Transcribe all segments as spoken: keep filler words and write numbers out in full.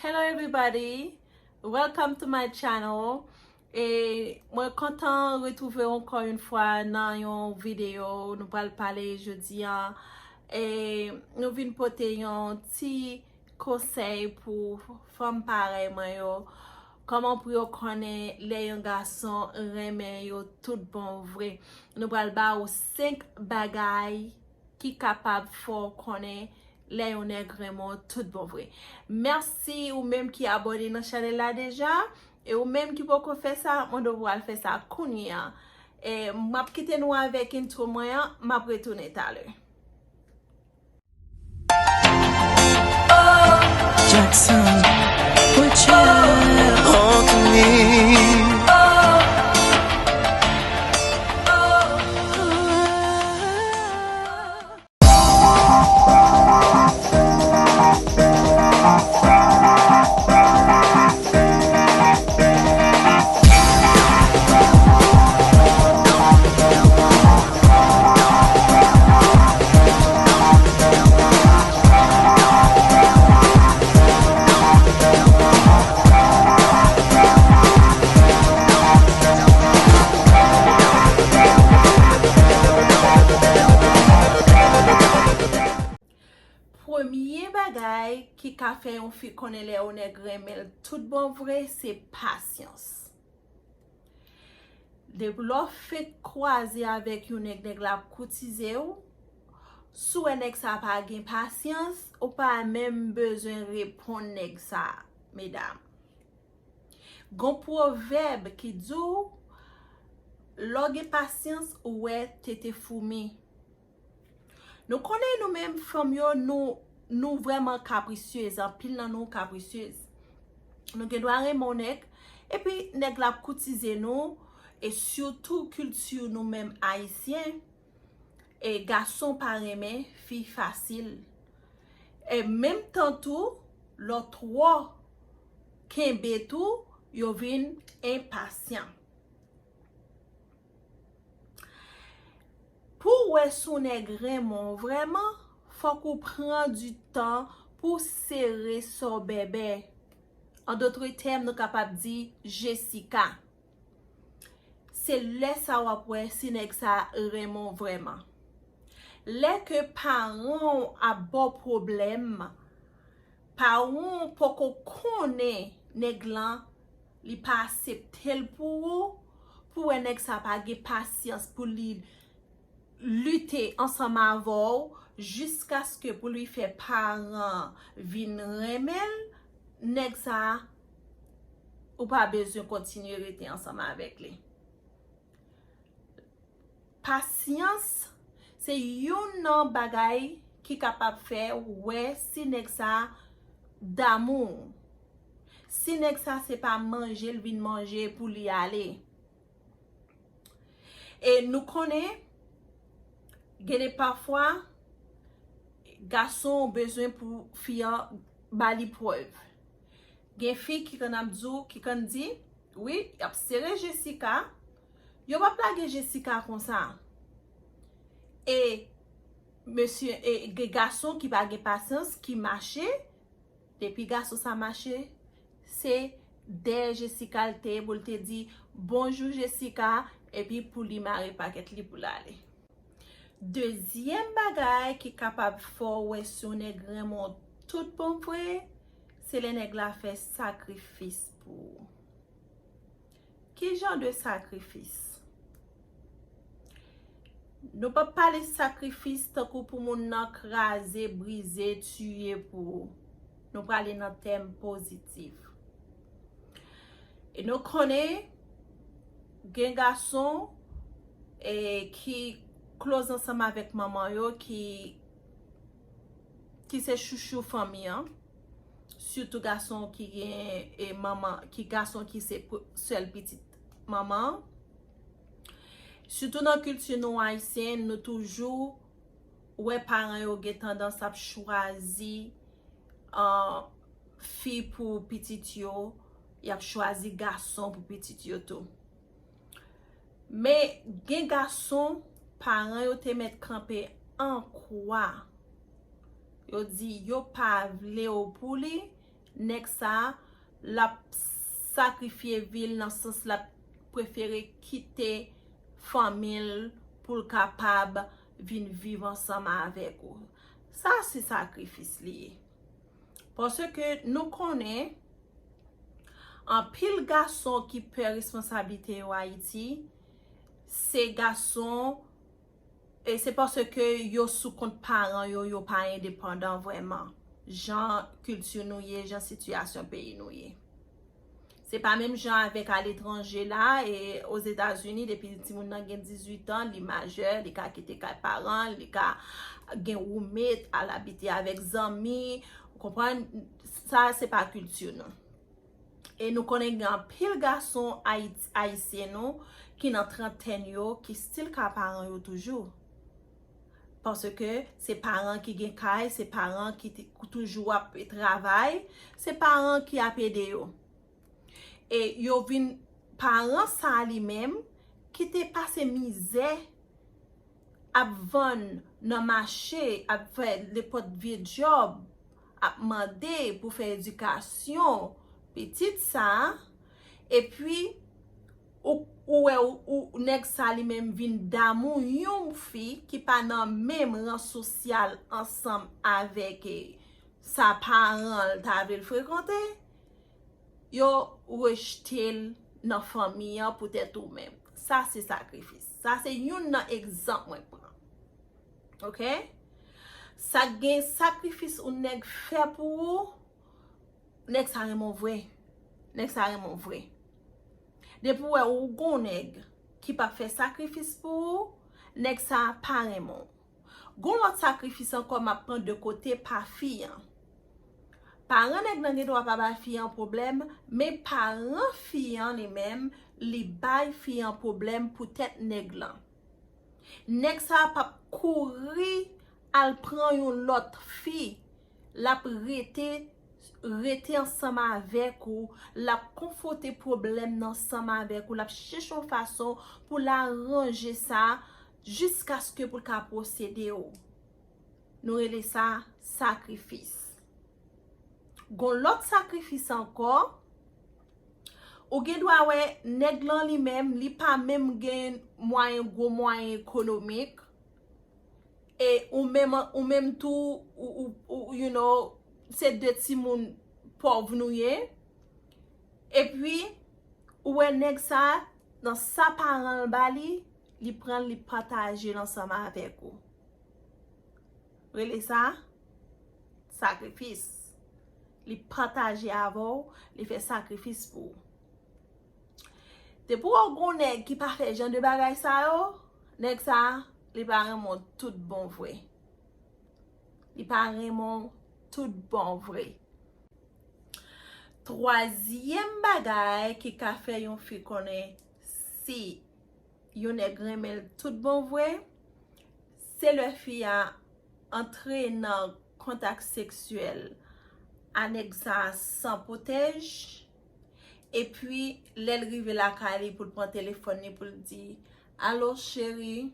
Hello everybody, welcome to my channel. E mwen kontan retwouve ankò yon fwa nan yon videyo. Nou pral pale jodi a. E nou vin pote yon ti konsèy pou fanm parèy mwen yo. Kòman pou yo konnen lè yon gason renmen yo tout bon vre. Nou pral ba ou senk bagay ki kapab fè w konnen lè yon nèg renmen w tout bon vre. Mèsi ou menm ki abòne nan chanèl la deja. E ou menm ki poko fè sa, mwen mande w pou w al fè sa kounye a. E m ap kite nou avèk intro mwen an, m ap retounen talè. Jackson, put your hand on me. Premye bagay ki ka fè yon fi konnen lè yon nèg renmen l tout bon vre, se pasyans. Depi lè w fenk kwaze avèk yon nèg, nèg la ap koutize w, si w wè nèg sa pa gen pasyans, ou pa menm bezwen reponn nèg sa, medam. Gon pwovèb ki di w, lè w gen pasyans, ou wè tete foumi. Nou konnen nou menm fanm yo, nou, nou vrèman kaprisyez, anpil nan nou kaprisyez. Nou gen dwa renmen yon nèg, epi nèg la ap koutize nou, e sitou kilti nou menm ayisyen, e gason pa renmen fi fasil. E menm tan tou, lè w twò kenbe tou, yo vin enpasyan. Pou w wè si yon nèg renmen w vrèman, fòk ou pran di tan pou w sere sa w bèbè. An dotre tèm, nou kapab di Jessica. Se lè sa w ap wè si nèg sa renmen w vrèman. Lè ke paran w ap ba w pwoblèm, paran w poko konnen nèg lan, li pa aksepte l pou ou, pou wè nèg sa pa gen pasyans pou li lite ansanm avè w jiskaske pou li fè paran vin renmen l, nèg sa, ou pa bezwen kontinye rete ansanm avèk li. Pasyans se youn nan bagay ki kapab fè w wè si nèg sa damou w. Si nèg sa se pa manje l vin manje pou li ale. E nou konnen, gen de pafwa, gason bezwen pou fi an ba li prèv. Gen fi ki konn ap di w, ki konn di, wi, y ap sere Jessica, yo p ap lage Jessica konsa. E mesye, e gen gason ki pa gen pasyans, ki mache, depi gason sa mache, se dèyè Jessica l te ye pou l te di, bonjou Jessica, epi pou li mare pakèt li pou l ale. Dezyèm bagay ki kapab fè w wè si yon nèg renmen w tout bon vre, se lè nèg la fè sakrifis pou ou. Ki jan de sakrifis? Nou p ap pale sakrifis tankou pou moun nan kraze, brize, tiye pou ou. Nou prale nan tèm pozitif. E nou konnen, gen gason, e, ki close ansanm avèk manman yo, ki, ki se chouchou fanmi an. Sitou gason ki gen, e, manman, ki gason ki se pr-, sèl pitit manman an. Sitou nan kilti nou ayisyen, nou toujou wè paran yo gen tandans ap chwazi, ah, fi pou pitit yo, y ap chwazi gason pou pitit yo tou. Men gen gason, paran yo te mèt kanpe an kwa. Yo di yo pa vle w pou li, nèg sa, l ap sakrifye vi l nan sans l ap prefere kite fanmi l pou l kapab vin viv ansanm avèk ou. Sa se sakrifis li ye. Paske nou konnen anpil gason ki pè responsablite yo Ayiti, se gason e se paske yo sou kont paran yo, yo pa endepandan vrèman. Jan kilti nou ye, jan sitiyasyon peyi nou ye. Se pa menm jan avèk aletranje la, e Ozetazini, depi timoun nan gen dizuit an, li majè, li ka kite kay paran, li ka gen woumet, al abite avèk zanmi, ou konprann? Sa, se pa kilti nou. E nou konnen gen anpil gason Ayit- ayisyen nou ki nan trantèn yo, ki still ka paran yo toujou. Paske se paran ki gen kay, se paran ki t- toujou ap travay, se paran ki ap ede yo. E yo vin paran sa li menm ki te pase mizè ap vann nan mache, ap fè nenpòt vye djòb, ap mande pou fè edikasyon pitit sa, epi ou, ou wè ou, ou nèg sa li menm vin damou yon fi ki pa nan menm ran sosyal ansanm avèk e, sa paran l ta vle l frekante, yo rejte l nan fanmi an poutèt ou menm. Sa se sakrifis. Sa se youn nan egzanp mwen pran. Oke? Sa gen sakrifis ou nèg fè pou ou, nèg sa renmen w vre. Nèg sa renmen w vre. Depi w wè ou gon nèg ki pa fè sakrifis pou ou, nèg sa pa renmen w. Gon lòt sakrifis ankò m ap pran de kote pa fi an. Paran nèg lan gen dwa pa bay fi an pwoblèm, men paran fi an li menm, li bay fi an pwoblèm poutèt nèg lan. Nèg sa a p ap kouri al pran yon lòt fi, l ap rete, rete ansanm avèk ou, l ap konfwonte pwoblèm nan ansanm avèk ou, l ap chèche yon fason pou l aranje sa jiskaske pou l ka posede w. Nou rele sa sakrifis. Gon lòt sakrifis ankò, ou gen dwa wè nèg lan li menm, li pa menm gen mwayen, gwo mwayen ekonomik, e ou menm, ou menm tou, ou, ou, ou, you know, se de timoun pòv nou ye, epi ou wè nèg sa, nan sa paran l ba li, li pran l, li pataje l ansanm avèk ou. Rele sa sakrifis. Li pataje avè w, li fè sakrifis pou ou. Depi w gon nèg ki pa fè jan de bagay sa yo, nèg sa, li pa renmen w tout bon vre. Li pa renmen w tout bon vre. Twazyèm bagay ki ka fè yon fi konnen si yon nèg renmen l tout bon vre, se lè fi a antre nan kontak seksyèl a nèg sa a san pwotèj, epi lè l rive lakay li pou l pran telefòn li pou l di, "Alo, cheri,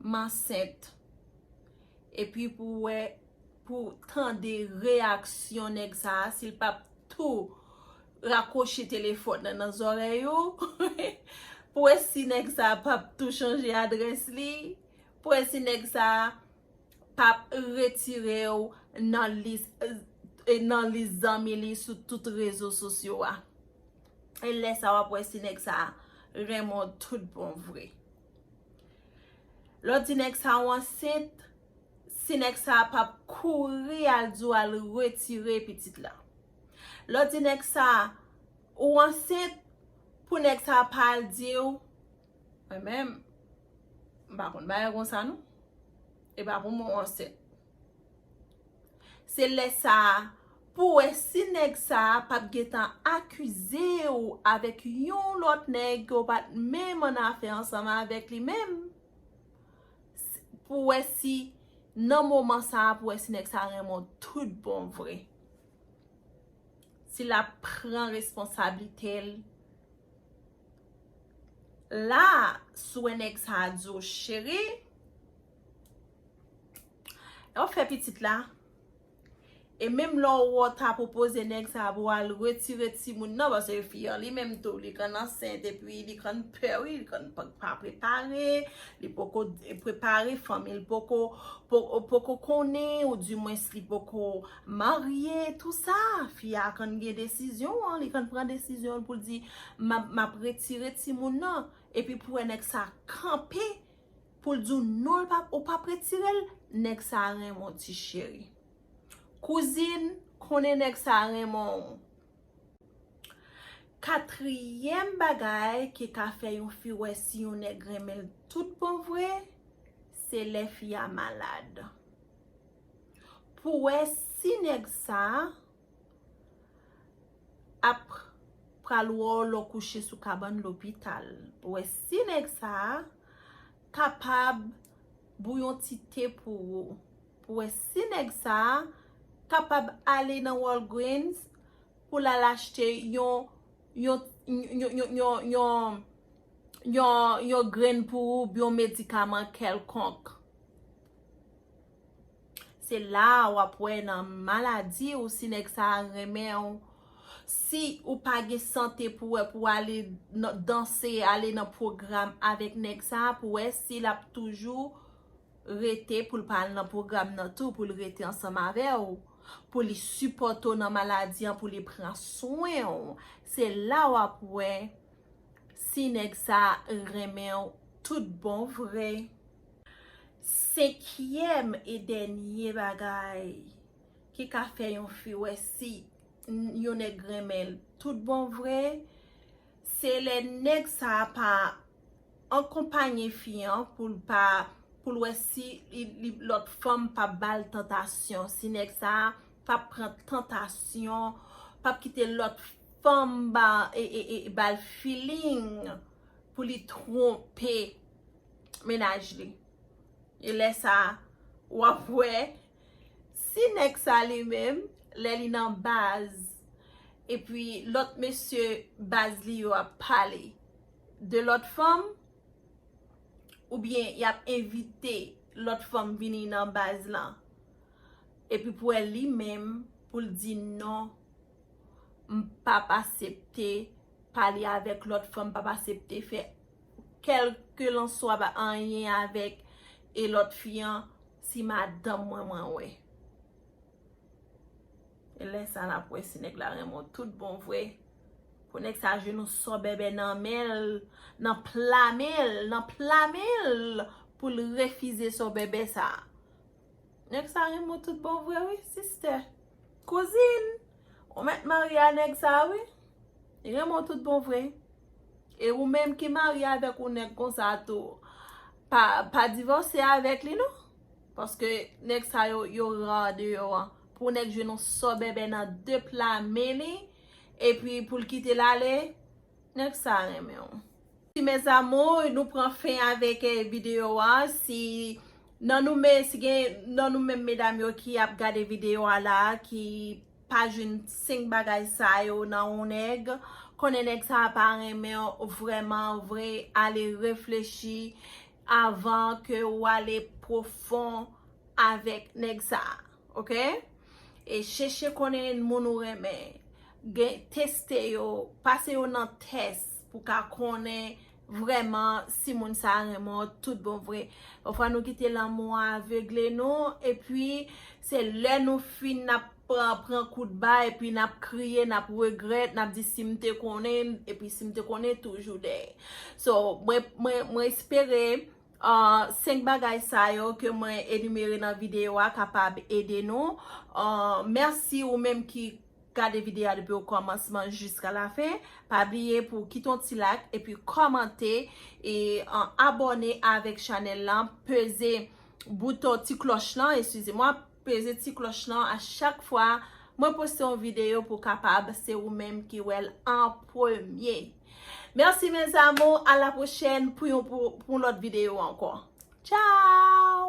m ansent." Epi pou wè, pou tande reyaksyon nèg sa a, si l p ap tou rakwoche telefòn nan nan zòrèy ou, pou wè si nèg sa a p ap tou chanje adrès li, pou wè si nèg sa a p ap retire w nan lis, eh, nan lis zanmi li sou tout rezo sosyo a. E lè sa a w ap wè si nèg sa a renmen w tout bon vre. Lè w di nèg sa a w ansent, si nèg sa a p ap kouri al di w al retire pitit la. Lè w di nèg sa a ou ansent, pou nèg sa a pa al di w, mwen menm, m pa konn bagay konsa non. E pa pou mwen w ansent. Se lè sa a pou wè si nèg sa a p ap gentan akize w avèk yon lòt nèg ke w pa t menm annafè ansanm avèk li menm. Pou wè si, nan moman sa a, pou wè si nèg sa a renmen w tout bon vre. Si l ap pran responsablite l. La, si w wè nèg sa a di w, "Cheri, lè w fè pitit la, E menm lè w wè w ta pwopoze nèg sa pou al retire timoun nan, paske fi an li menm tou, li konn ansent, epi li konn pè, wi, li konn pa, pa prepare, li poko prepare, fanmi l poko, po-, poko konnen, ou dimwens li poko marye, tou sa. Fi a konn gen desizyon an, li konn pran desizyon l pou l di, "M ap, m ap retire timoun nan." Epi pou wè nèg sa kanpe, pou l di w non, l pa, ou p ap retire l, nèg sa renmen w, ti cheri. Kouzin, konnen nèg sa renmen w. Katriyèm bagay ki ka fè yon fi wè si yon nèg renmen l tout bon vre, se lè fi a malad. Pou wè si nèg sa ap pral wè w lè w kouche sou kabann lopital. Pou wè si nèg sa kapab bouyon ti te pou ou. Pou wè si nèg sa kapab ale nan Walgreens pou l al achte yon, yon, yon, yon, yon, yon, yon, yon grenn pou ou, yon medikaman kèlkonk. Se la w ap wè nan maladi ou si nèg sa a renmen w. Si ou pa gen sante pou wè, pou ale nan, danse, ale nan pwogram avèk nèg sa a, pou wè si l ap toujou rete, pou l pa al nan pwogram nan tou, pou l rete ansanm avè w, pou li sipòte w nan maladi an, pou li pran swen w. Se la w ap wè si nèg sa renmen w tout bon vre. Senkyèm e dènye bagay ki ka fè yon fi wè si yon nèg renmen l tout bon vre, se lè nèg sa a pa akonpaye fi an pou l pa, pou l wè si li, li, lòt fanm p ap ba l tantasyon, si nèg sa a p ap pran tantasyon, p ap kite lòt fanm ba, e, e, e, ba l feeling pou li twonpe mennaj li. E lè sa a, w ap wè si nèg sa li menm, lè li nan baz, epi lòt mesye baz li yo ap pale de lòt fanm, oubyen y ap envite lòt fanm vini nan baz lan, epi pou wè li menm, pou l di non, m p ap aksepte pale avèk lòt fanm, m p ap aksepte fè kèlkelanswa anyen avèk e lòt fi an, si madanm mwen, mwen wè. E lè sa a n ap wè si nèg la renmen w tout bon vre. Pou nèg sa jwenn yon sò bèbè nan men l, nan pla men l, nan pla men l, pou l refize sò bèbè sa a. Nèg sa renmen w tout bon vre, wi, sistè. Kouzin, ou mèt marye a nèg sa, wi. Li renmen w tout bon vre. E ou menm ki marye avèk yon nèg konsa tou, pa, pa divòse avèk li, non. Paske nèg sa yo, yo ra deyò an. Pou nèg jwenn yon sò bèbè nan de pla men li, epi pou l kite l ale, nèg sa renmen w. Si mes amours, nou pran fen avèk, eh, videyo a. Si nan nou men, si gen nan nou menm medam yo ki ap gade videyo a la, ki pa jwenn senk bagay sa yo nan yon nèg, konnen nèg sa a pa renmen w vrèman vre, ale reflechi avan ke w ale pwofon avèk nèg sa a, oke? E chèche konnen moun ou renmen, gen, teste yo, pase yo nan tès pou ka konnen vrèman si moun sa a renmen w tout bon vre. Pafwa nou kite lanmou an avegle nou, epi se lè nou fin n ap pran, pran kout ba, epi n ap kriye, n ap regrèt, n ap di si m te konnen, epi si m te konnen toujou dèyè. So, mwen, mwen, mwen espere, uh, senk bagay sa yo ke mwen enimere nan videyo a kapab ede nou. Uh, mèsi ou menm ki gade videyo a depi o kòmansman jiska lafen. Pa bliye pou kite yon ti like epi kòmante e, uh, abòne avèk chanèl lan, peze bouton ti klòch lan, eskize mwa, peze ti klòch lan a chak fwa mwen poste yon videyo pou kapab se ou menm ki wè l an premye. Mèsi mes amours, à la prochaine pou yon, pou, pou yon lòt videyo ankò. Tchao!